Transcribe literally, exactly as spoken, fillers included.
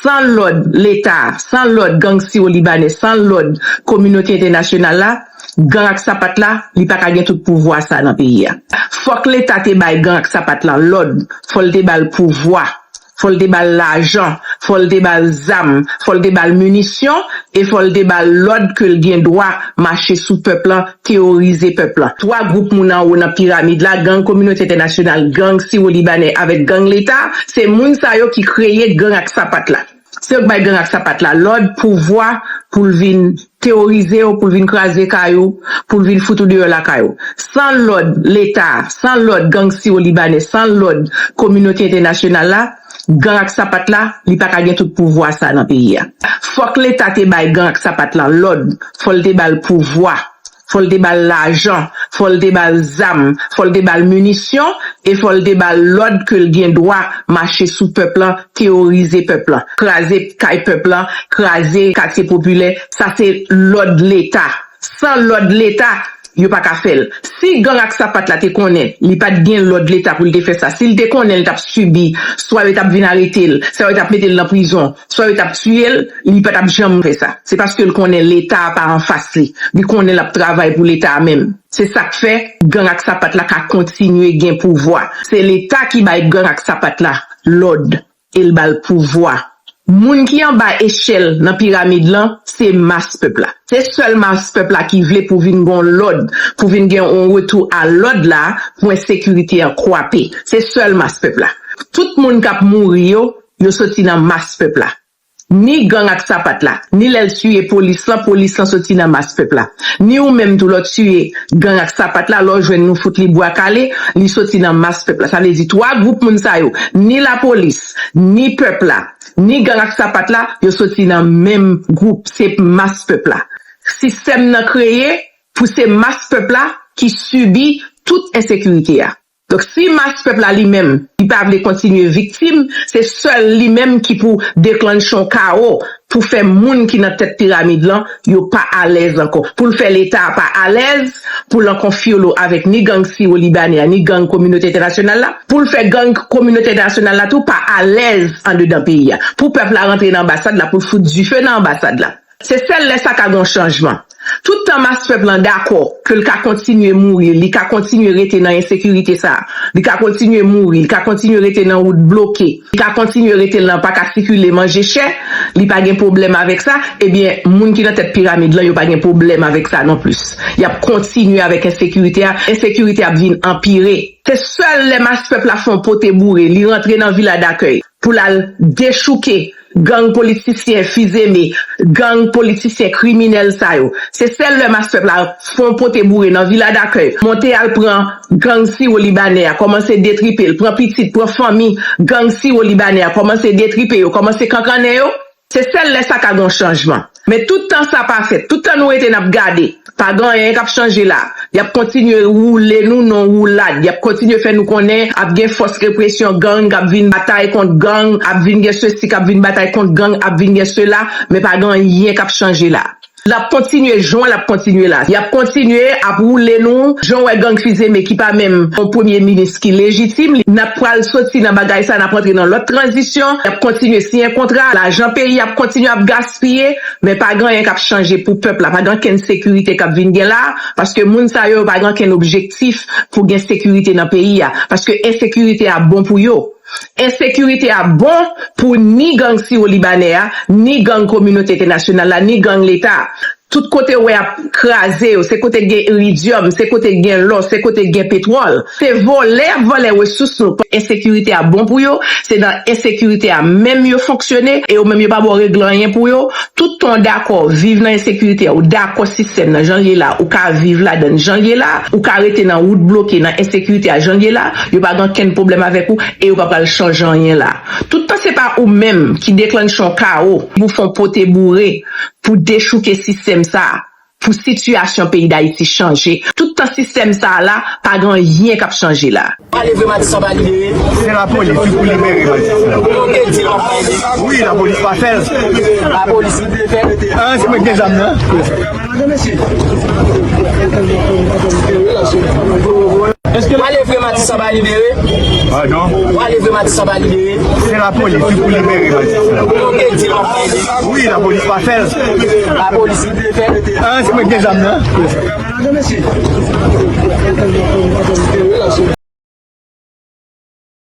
San lòd Leta, san lòd gang siwo libanè, san lòd kominote entènasyonal la, gang ak sapat la, li pa ka gen tout pouvwa sa nan peyi a. Fòk Leta te bay gang ak sapat la lòd, fò l te ba l pouvwa, fò l te ba l lajan, fò l te ba l zam, fò l te ba l minisyon, e fò l te ba l lòd ke l gen dwa mache sou pèp lan, teworize pèp lan. Twa gwoup moun anwo nan piramid la, gang kominote entènasyonal, gang siwo libanè avèk gang Leta, se moun sa yo ki kreye gang ak sapat la. Se yo k bay gang ak sapat la lòd, pouvwa, pou l vin teworize w, pou l vin kraze kay ou, pou l vin fout ou deyò lakay ou. San lòd Leta, san lòd gang siwo libanè, san lòd kominote entènasyonal la, gang ak sapat la, li pa ka gen tout pouvwa sa nan peyi a. Fòk Leta te bay gang ak sapat la lòd, fò l te ba l pouvwa, fò l te ba l lajan, fò l te ba l zam, fò l te ba l minisyon, e fò l te ba l lòd ke l gen dwa mache sou pèp lan, teworize pèp lan, kraze kay pèp lan, kraze katye popilè. Sa se lòd Leta. San lòd Leta, yo pa ka fè l. Si gang ak sapat la te konnen li pa t gen lòd Leta pou l te fè sa, si l te konnen l t ap sibi, swa yo t ap vin arete l, swa yo t ap mete l nan prizon, swa yo t ap tiye l, li pa t ap janm fè sa. Se paske l konnen Leta a pa anfas li. Li konnen l ap travay pou Leta a menm. Se sa k fè gang ak sapat la ka kontinye gen pouvwa. Se Leta ki bay gang ak sapat la lòd e l ba l pouvwa. Moun ki anba echèl nan piramid lan, se mas pèp la. Se sèl mas pèp la ki vle pou vin gen yon lòd, pou vin gen yon retou a lòd la, pou ensekirite an kwape. Se sèl mas pèp la. Tout moun k ap mouri yo, yo soti nan mas pèp la. Ni gang ak sapat la, ni lè l tiye polis lan, polis lan soti nan mas pèp la. Ni ou menm tou lè w tiye gang ak sapat la, lè w jwenn nou fout li bwa kale, li soti nan mas pèp la. Sa vle di twa gwoup moun sa yo, ni lapolis, ni pèp la, ni gang ak sapat la, yo soti nan menm gwoup, se mas pèp la. Sistèm nan kreye pou se mas pèp la ki sibi tout ensekirite a. Donk, si mas pèp la li menm, li pa vle kontinye viktim, se sèl li menm ki pou deklanche yon kawo pou fè moun ki nan tèt piramid lan, yo pa alèz ankò. Pou l fè Leta a pa alèz, pou l an konfyolo avèk ni gang siwo libanè a, ni gang kominote entènasyonal la, pou l fè gang kominote entènasyonal la tou pa alèz andedan peyi a. Pou pèp la rantre nan anbasad la, pou l fout dife nan anbasad la. Se sèl lè sa ka gen yon chanjman. Tout tan mas pèp lan dakò ke l ka kontinye mouri, li ka kontinye rete nan ensekirite sa, li ka kontinye mouri, li ka kontinye rete nan wout bloke, li ka kontinye rete nan pa ka sikile, manje chè, li pa gen pwoblèm avèk sa, ebyen, moun ki nan tèt piramid lan, yo pa gen pwoblèm avèk sa non plis. Y ap kontinye avèk ensekirite a, ensekirite ap vin anpire. Se sèl lè mas pèp la fè yon pote boure, li rantre nan vila dakèy pou l al dechouke gang politisyen fizeme, gang politisyen kriminèl sa yo. Se sèl lè mas pèp la fè yon pote boure nan vila dakèy, monte al pran gang siwo libanè a, kòmanse detripe l, pran pitit, pran fanmi gang siwo libanè a, kòmanse detripe yo, kòmanse kankannen yo. Se sèl lè sa ka gen yon chanjman. Men tout tan sa pa fèt, tout tan nou rete n ap gade, pa gen anyen k ap chanje la. Y ap kontinye woule nou nan woulad. Y ap kontinye fè nou konnen ap gen fòs represyon gang k ap vin batay kont gang, ap vin gen sesi k ap vin batay kont gang, ap vin gen sela, men pa gen anyen k ap chanje la. L ap kontinye jan l ap kontinye la. Y ap kontinye ap woule nou, jan w wè gang fizeme ki pa menm yon premye minis ki lejitim, n ap pral soti nan bagay sa, n ap antre nan lòt tranzisyon, y ap kontinye siyen kontra, lajan peyi ap kontinye ap gaspiye, men pa gen anyen k ap chanje pou pèp la, pa gen okenn sekirite k ap vin gen la, paske moun sa yo, yo pa gen okenn objektif pou gen sekirite nan peyi a, paske ensekirite a bon pou yo. Ensekirite a bon pou ni gang siwo libanè a, ni gang kominote entènasyonal la, ni gang Leta. Tout kote w wè y ap kraze yo, se kote gen iridyòm, se kote gen lò, se kote gen petwòl. Se vòlè y ap vòlè resous nou. Ensekirite a bon pou yo, se nan ensekirite a menm yo fonksyone, e yo menm yo pa ba w regle anyen pou yo. Tout tan w dakò viv nan ensekirite a, ou dakò sistèm nan jan l ye la, ou ka viv ladan l jan l ye la, ou ka rete nan wout bloke, nan ensekirite a jan l ye la, yo pa gen okenn pwoblèm avèk ou, e yo pa pral chanje anyen la. Tout tan se pa ou menm ki deklanche yon kawo, pou fè yon pote boure, pou dechouke sistèm sa a, pou sitiyasyon peyi Dayiti chanje. Tout tan sistèm sa a la, pa gen anyen k ap chanje la. Pale vre, Matisan pa libere. Se lapolis wi pou libere Matisan. Oke, di lòt. Wi, lapolis pa fè l. Lapolis ki te fè l. Ah, se mwen ki gen zam nan. Wale vre Matisan pa libere? Padon? Wale vre Matisan pa libere? Se lapolis ki pou libere Matisan. Ou te di l w ap fè li. Wi, lapolis pa fè l. Lapolis ki te fè l. Ah, se mwen ki gen zam nan.